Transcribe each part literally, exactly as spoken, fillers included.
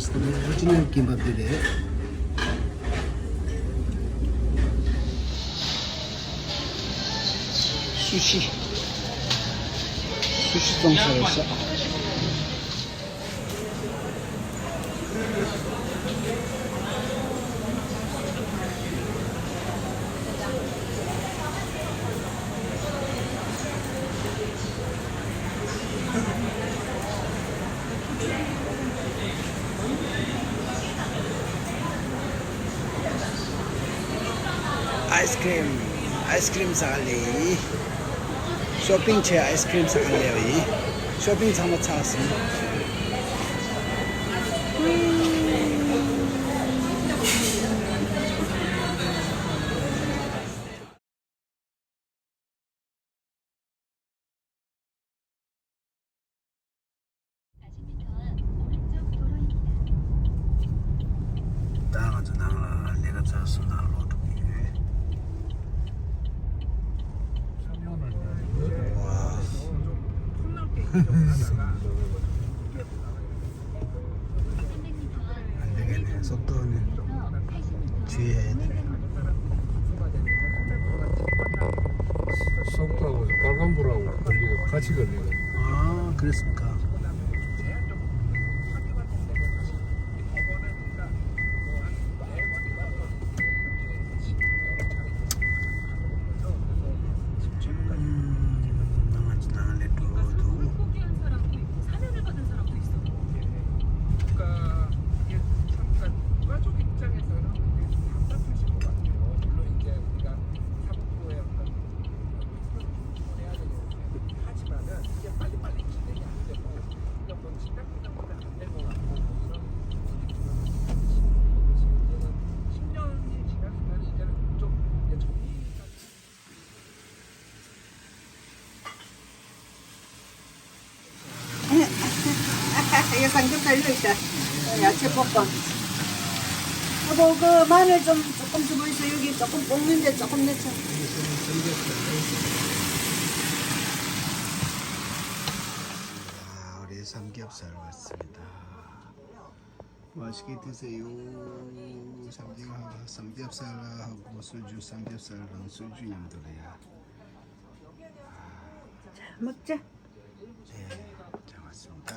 original kimbap དེ་རེད། སུ་ཤི། སུ་ཤི་བཙོང་ས་རེད་ཤག་ཨའི་སི་ཀྲིམ། ཨའི་སི་ཀྲིམ་ཟ་ལེ། ཤོ་པིང་བྱས། ཨའི་སི་ཀྲིམ་ཟ་ལེ་བ་ཡིན། ཤོ་པིང་ཚང་མ་ཚར་སོང་། ད་ང་ཚོ་ནང་ལ་ལས་ཀ་ཚར་སོང་། ནང་ལོག་འགྲོ་གི་ཡོད། ཝ། འདི་ག་ནས་སོག་ཐོག་ནས་བྱེད་ཡས་དེ་རེད། སོག་ཐོག་ག་གང་པུ་ར་བ་ཁ་ཆི་ག་ལི་ག་ཨ་ཀྲིས་པི་ག་ཡ་སང་ཀི་ཚ་ཡོད་ཤ། ཡ་ཆེ་པོ་པ། ཨ་ཕོ་གི་མ་ནས་ཙམ་ཙོག་གམ་ཆུ་བོའི་ས་ཡོད་གི་ཙོག་གམ་པོང་ནི་འདི་ཙོག་གམ་ནས་ཚ། ཨ་རེ་སམ་རྒྱབ་སར་བ་སི་མི་ད། བ་ཤི་ཀི་ཏི་སེ་ཡོ། སམ་རྒྱབ་སར་ལ་ཧ་གོ་སོ་ཇུ། སམ་རྒྱབ་སར་རང་སོ་ཇུ་མཉམ་དུ་ལ་ཡ། དམག་ཅི། ཅང་མ་སོང་ད།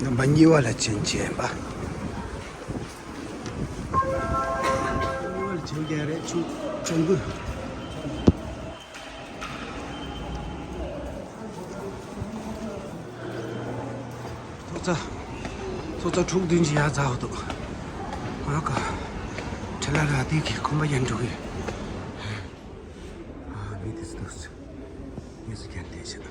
རྣམ་པ་གཉིས་པ་ལ་ཕྱིན་བྱས་པ། གཉིས་པ་ལ་ཕྱིན་རྒྱ་རེད་ཆུ་ཆུང་གུ། ཐོག་ཚ། ཐོག་ཚ་དྲུག་བདུན་གྱི་ཡར་འཛེགས་འདུག་ཨ་ཀ་ཁྲི་ལ་ར་དེ་གི་ཁོམ་པ་ཡན་འགྲོ་གི། ཨ་མི་དེ་སུ་འདུག་ངས་སུ་ཀྱང་བལྟས་ཤག་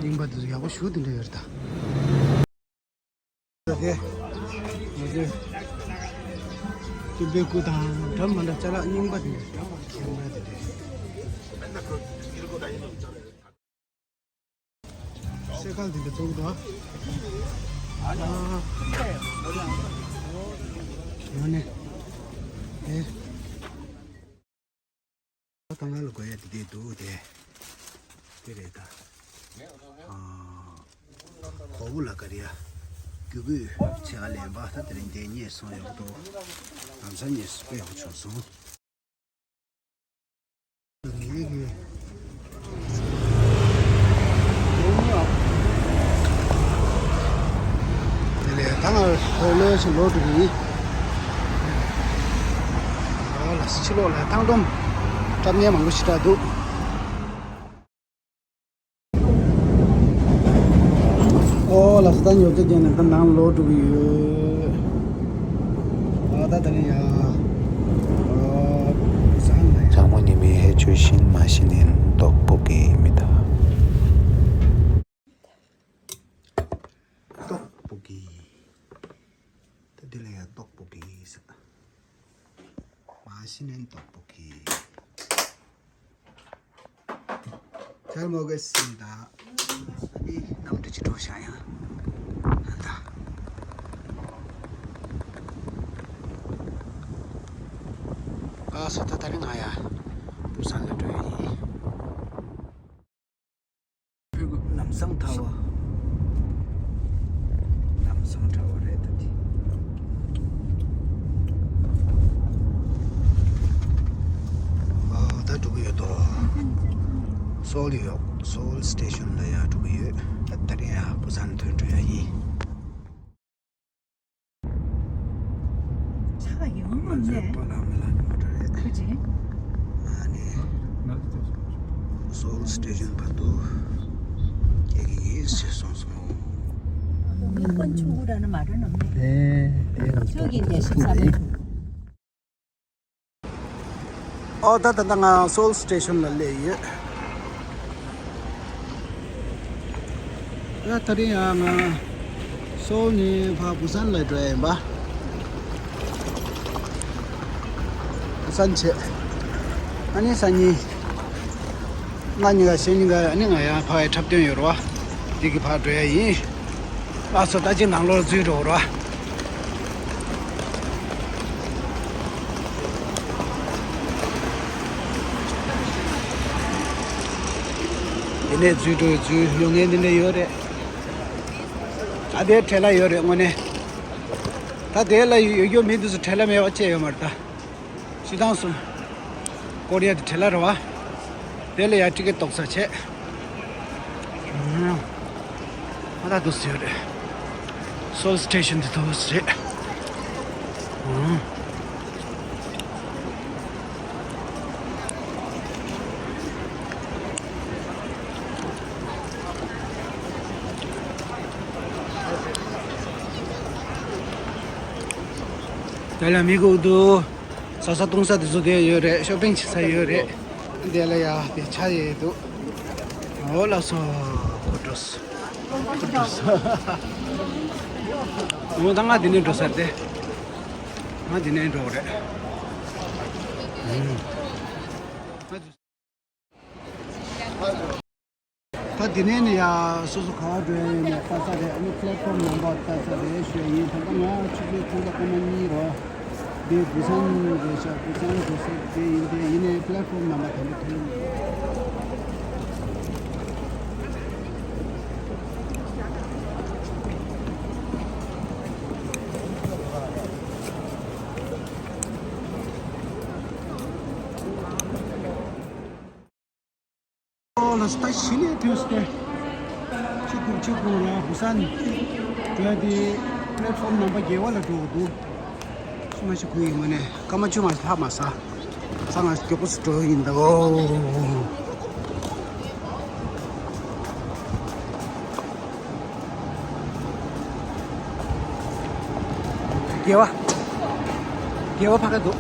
རྙིང་པ་འདི་ཚོ་ཡག་པོ་ཞེ་དྲག་འདྲ་ཡོད་རེད་ད། ད་དེ། ང་ཚོས་སྟོན་པའི་སྐུ་དང་འདྲ་མི་འདྲ་ཅ་ལག་རྙིང་པ་དེ་འདྲ་འདྲ་མི་འདྲ་ཁྱེར་ན་དེ་འདྲ། སེ་ཀལ་དེ་འདྲ་བཙོང་གི་འདུག་ཨ། ཡང་ནས། ཨེ། ད་ང་ལ་དགོས་ཡ་དེ་དེ་འདུག་དེ། དེ་རེད་ད། ཨ། གོ་བོ་ལ་ཀ་རི་ཡ། རྒྱུ་སྤུས་ཆེ་ག་ལེན་པ་ད་དེ་རིང་དེ་རྙེད་སོང་ཡོད་འདུག་ལམ་སང་རྙེད་སོང་དཔེ་ཡག་པོ་བྱུང་སོང་། དེ་ལས་ད་ང་ཧོ་ལོས་ལོ་དྲུག་ཡིན། ཨོ་ལ་ཕྱི་ལོགས་ལ་ཐང་སྒྲོམ་བཀྲམ་མཁན་མང་པོ་ཞིག་འདུག་ཨོ་ལ་ས་ད་ཉོ་ཚོད་བརྒྱབ་ནས་ད་ནང་ལོག་འགྲོ་གི་ཡོད། ཨ་ད་ད་ནི་ཡ། ཨོ་བཟང་ན་ཡ། ཚང་མ་ཉི་མའི་ཧེ་ཆོས་བཞིན་མ་བཞིན་ཡིན་རྟོག་པོ་གི་མི་ད། རྟོག་པོ་གི། ད་དེ་ལ་ཡ་རྟོག་པོ་གི་ས། མ་བཞིན་ཡིན་རྟོག་པོ་གི། ཐལ་མོ་གི་སིན་ད། ཨ་ནི་གནམ་གྲུ་ཅི་འགྲོ་བྱ་ཡང་། ད། ཨ་སོ་ད་ད་རིང་ང་ཡ། བུ་སན་ལ་འགྲོ་ཡ་ཡིན། ལམ་སང་ཐལ་བ། ལམ་སང་ཐལ་བ་རེད་ད་དེ། ཨ་ད་འགྲོ་གི་ཡོད་དོ། སོལ་ཡོད། སོལ་སི་ཊེ་ཤན་ལ་ཡར་འགྲོ་གི་ཡོད། ད་ད་རིང་ཡར་བུ་སན་ཐོན་འགྲོ་ཡ་ཡིན། ཆ་ཡོང་མ་ནས། པ་ལ་མི་ལ་མོ་ཊ་རེད། ཁུ་ཅི། ཨ་ནི། སོལ་སི་ཊེ་ཤན་བར་དུ་སྐྱེལ་གི་ཡིན་ཞེས་གསུངས་སོང་། མི་ཀོན་ཆུང་ཀུ་ར་ནི་མ་ར་ནམ་ནས། ཨེ་ཨེ་ང་ཚོ་ཆོས་ཀྱི་འདས་ཤིག་ས་མེད། ཨོ་ད་ད་ད་ང་སོལ་སི་ཊེ་ཤན་ལ་སླེབས་ཡོད། ཡ་ད་རིང་ཡ་ང་སོལ་ནས་ཕར་བུ་སན་ལ་འགྲོ་ཡ་ཡིན་པ། བུ་སན་བྱས། ཨ་ནི་སང་ཉིན། ང་གཉིས་ཀ་གཞན་གཉིས་ཀ་ཨ་ནི་ང་ཡ་ཕ་བའི་འཁྲབ་སྟོན་ཡོད་རེད་བ། དེ་གི་ཕར་འགྲོ་ཡ་ཡིན། ལགས་སོ་ད་ཅི་ནང་ལོགས་འཛུལ་འགྲོ་ར། དེ་ནས་འཛུལ་འགྲོ་འཛུལ་ཡོང་མཁན་འདི་འདྲ་ཡོད་རེད། ད་དེ་བྲེལ་བ་ཡོད་རེད་དངོས་གནས། ད་དེ་ལ་ཡོད་རྒྱུ་མི་འདི་ཚོ་བྲེལ་བ་མེད་པ་ཅི་ཡོད་མ་རེད་ད། སྤྱི་བཏང་སུ། ཀོ་རི་ཡ་དེ་བྲེལ་བ་རེད་བ། དེ་ལ་ཡ་ཊི་ཀེ་ཊི་ཏོག་ཙམ་བྱས། ཨ་ད་འདུག་སེ་ཡོད་རེད། སོལ་སི་ཊེ་ཤན་དེ་འདུག་སེ་རེད། དེ་ལ་མི་སྒུག་འདུག་ཟ་ས་བཏུང་ས་དེ་ཚོ་དེ་ཡོད་རེད། ཤོ་པིང་བྱེད་ས་ཡོད་རེད། དེ་ལ་ཡ་དེ་ཆ་ཡས་འདུག་ཨོ་ལགས་སོ། ཁོ་འགྲོ་སོང་། ཁོ་འགྲོ་སོང་། འོ་ད་ང་འདི་ནས་འགྲོ་ས་རེད། ང་འདི་ནས་འགྲོ་གི་རེད། ད་འདི་ནས་ནི་ཡ་སོ་སོ་ག་བ་འགྲོ་ཡ་ཡིན་ནས་ལྟ་ས་རེད། ཨ་ནི་པི་ལེ་ཊི་ཕོམ་ནམ་བར་ལྟ་ས་རེད་ཞུ་ཡ་ཡིན། ད་ལྟ་ང་ཆུ་ཚོད་ཐམ་པ་སྐར་མ་གཉིས་རོ། འདི་བུ་སན་རེད་ཤག་བུ་སན་འགྲོ་ས་དེ་ཡིན་དེ་ཡིན་ནའི་པི་ལེ་ཊི་ཕོམ་ནམ་བར་ད་ལྟ་ཐོན། ཨོ་ལགས་སོ་ད་གཞི་ནས་ཐོན་སྟེ། ཆིག་ཁུག་ཆིག་ཁུག་ལ་བུ་སན་འགྲོ་དེ་པི་ལེ་ཊི་ཕོམ་ནམ་བར་བརྒྱད་པ་ལ་འགྲོ་དགོས་འདུག་ཆུ་མ་ཞིག་ཁུག་ཡིན་མ་ནས་སྐར་མ་བཅུ་མ་ལྷག་མ་ཟ། ས་ང་མགྱོགས་པོ་སུ་འགྲོ་ཡིན་ད་ཨོ། རྒྱལ་བ། རྒྱལ་བ་ཕ་ག་འདུག་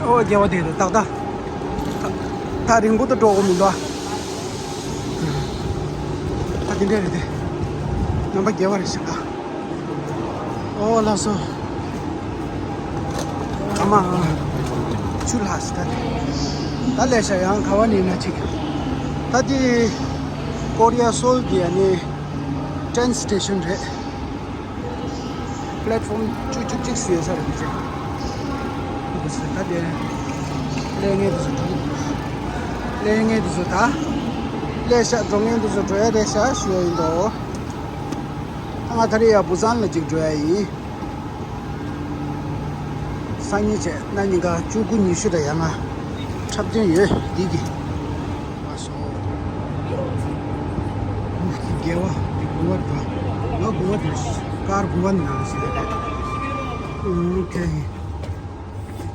ཨོ་རྒྱལ་བ་དེ་འདུག་ཏག་ཏག་ད་རིང་པོ་ད་འགྲོ་དགོས་མི་འདུག་ད་དེ་འདྲས་རེད་དེ། རྣམ་པ་རྒྱལ་བ་རེད་ཤག་ཨོ་ལགས་སོ། ཨ་མ། ཆུ་ལྷགས་སི་ད། ད་ལས་ཤ་ཡང་ག་བ་ནས་ན་ཅིག་ད་དེ་ཀོ་རི་ཡ་སོལ་གྱི་ཨ་ནི་ཊེན་སི་ཊེ་ཤན་རེད། པི་ལེ་ཊི་ཕོམ་བཅུ་བཅུ་གཅིག་སུ་ཡོད་ས་རེད་འདུག་ཅེ། འདུག་སེ་ད་དེ་ལས་ངན་དེ་ཚོ་འགྲོ་གི་འདུག་ལས་ངན་དེ་ཚོ་ད། ལས་ཤག་འགྲོ་མཁན་དེ་ཚོ་འགྲོ་ཡ་རེད་ཤག་ཞུ་ཡ་ཡིན་དོ། ད་ང་ད་རེས་ཡ་བུ་སན་ལ་ཅིག་འགྲོ་ཡ་ཡིན། སང་ཉིན་བྱས་ན་ཉིན་ག་བཅུ་དགུ་ཉི་ཤུ་དང་ཡ་ལྔ་འཁྲབ་སྟོན་ཡོད་འདི་གི། ཨ་སོ། དགེ་བ་འདི་དགུ་བ་རེད་པ། ང་དགུ་བ་དེ་ཀར་དགུ་བ་ནང་ཞིག་རེད། ཨོ་ཁེ།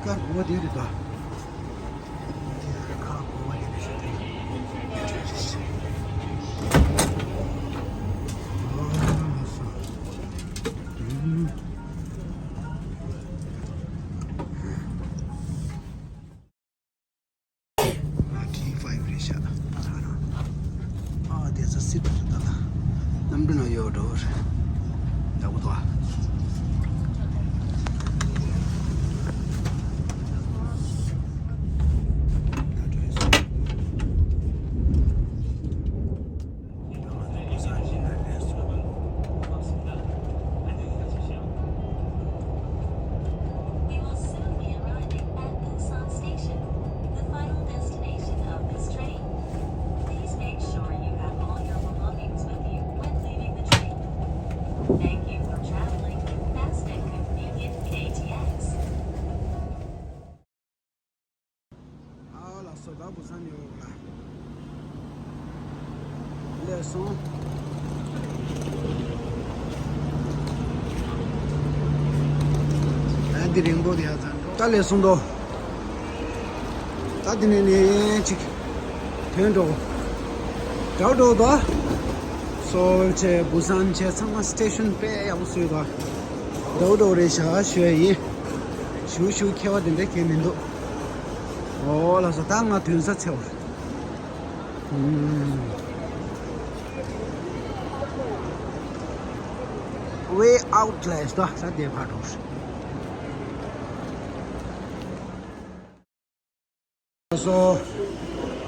ཀར་དགུ་བ་དེ་རེད་པ། ཨ་ཊི་ཕའིབ་རེད་ཤག་ཨ་དེ་ཚོ་སི་ཊི་རེད་ད་ལ། གནམ་གྲུ་ནང་ཡོད་འགྲོ་རེད། ཡག་པོ་འདུག་ཨ། We will soon be arriving at Busan Station, the final destination of this train. Please make sure you have all your belongings with you when leaving the train. Thank you for traveling with fast and convenient K T X. ཨ་ལགས་སོ། ད་བུ་སན་ཡོད་ལ། ལས་སོང་། ཨ་འདི་རིང་པོ་དེ་ཡ་ཚང་། ད་ལས་སོང་དོ། ད་འདི་ནས་ནས་ཅིག་ཐོན་འགྲོ། འགྲོ་འགྲོ་དོ། སོལ་བྱས་བུ་སན་བྱས་ཚང་མ་སི་ཊེ་ཤན་དཔེ་ཡག་པོ་བཟོས་དོ། འགྲོ་འགྲོ་རེད་ཤག་ཞུ་ཡ་ཡིན། ཞུ་ཞུ་ཁྱད་པར་དེ་འདྲ་གང་མི་འདུག་ཨོ་ལགས་སོ། ད་ང་ཐོན་ས་ཚེ་བ། ཝེ་ཨའུཊ་ལས་ད་ས་དེ་ཕར་འགྲོ། སོ།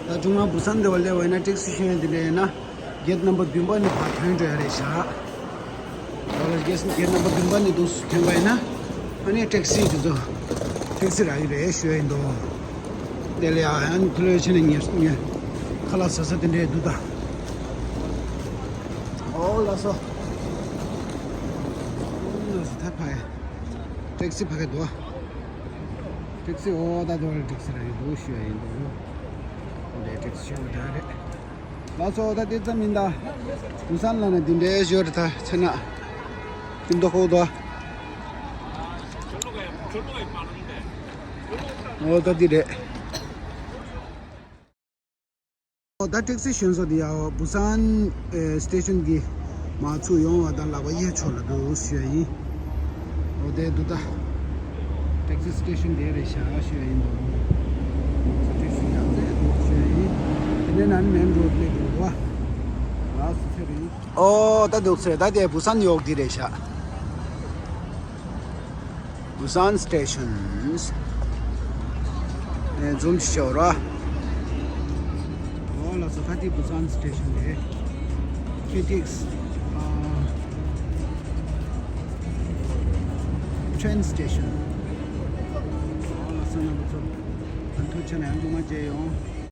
ད་ཅུང་མ་བུ་སན་དེ་བ་སླེབས་པ་ཡིན་ན་ཊེག་སི་ཤོད་ཡ་དེ་འདྲ་ཡིན་ན་གེ་ཊི་ནམ་བར་བདུན་པ་ནས་ཕར་ཐོན་འགྲོ་ཡ་རེད་ཤག་ད་གེ་ཊི་གེ་ཊི་ནམ་བར་བདུན་པ་ནས་འདུག་སེ་ཐོན་པ་ཡིན་ན་ཨ་ནི་ཊེག་སི་དེ་ཚོ་ཊེག་སི་རག་གི་རེད་ཞུ་ཡ་ཡིན་དོ། དེ་ལ་ཡ་ཡང་ཁོ་ལོས་ཕྱིན་ནས་ཉེ་ཉེ་ཁ་ལག་ཟ་ས་དེ་འདྲས་འདུག་ད། ཨོ་ལགས་སོ། ལགས་སོ། ད་ཕ་ཡ་ཊེག་སི་ཕ་གི་འདུག་ཨ། ཊེག་སི་ཨོ་ད་དོ་ར་ཊེག་སི་ར་ཡོད་འདུག་ཞུ་ཡ་ཡིན་འདུག་འདི་ཊེག་སི་ཞུ་བ་ད་རེད། ལགས་སོ། ད་དེ་ཙམ་མིན་ད། བུ་སན་ལ་ན་འདི་འདྲའི་ཞོར་ད་ཚེ་ན། ཁྱིམ་ཐོག་ཁོག་ཏུ། ཨོ་ད་འདི་རེད། ཨོ་ད་ཊེག་སི་ཞོན་ས་དེ་ཡ་བུ་སན་ཨེ་སི་ཊེ་ཤན་གི་མ་ཚུགས་ཡོང་བ་དང་ལག་པ་གཡས་ཕྱོགས་ལ་འདུག་ཞུ་ཡ་ཡིན། ཨོ་དེ་འདུག་ད། ཊེག་སི་སི་ཊེ་ཤན་དེ་རེད་ཤག་ཞུ་ཡ་ཡིན་འདུག་ཊེག་སི་ཡག་ཚད་འདུག་ཞུ་ཡ་ཡིན། དེ་ནས་ནང་མེན་རོ་ཌི་སླེབས་འགྲོ་བ། ལགས་སོ་ཚེ་རིང་། ཨོ་ད་འདུག་ཚེ་ད་དེ་བུ་སན་ཡོག་དེ་རེད་ཤག་བུ་སན་སི་ཊེ་ཤན། ཨེ་ཛུམ་ཞིག་ཤོར་བ། ཨོ་ལགས་སོ། ད་དེ་བུ་སན་སི་ཊེ་ཤན་རེད། ཁེ་ཊི་ཨེག་སི་ཨ་ཊེན་སི་ཊེ་ཤན། ཨོ་ལགས་སོ། རྣམ་པ་ཚོ་ཐུགས་རྗེ་ཆེ་ན་ཡང་ཐུགས་མ་བརྗེད་ཡོང་།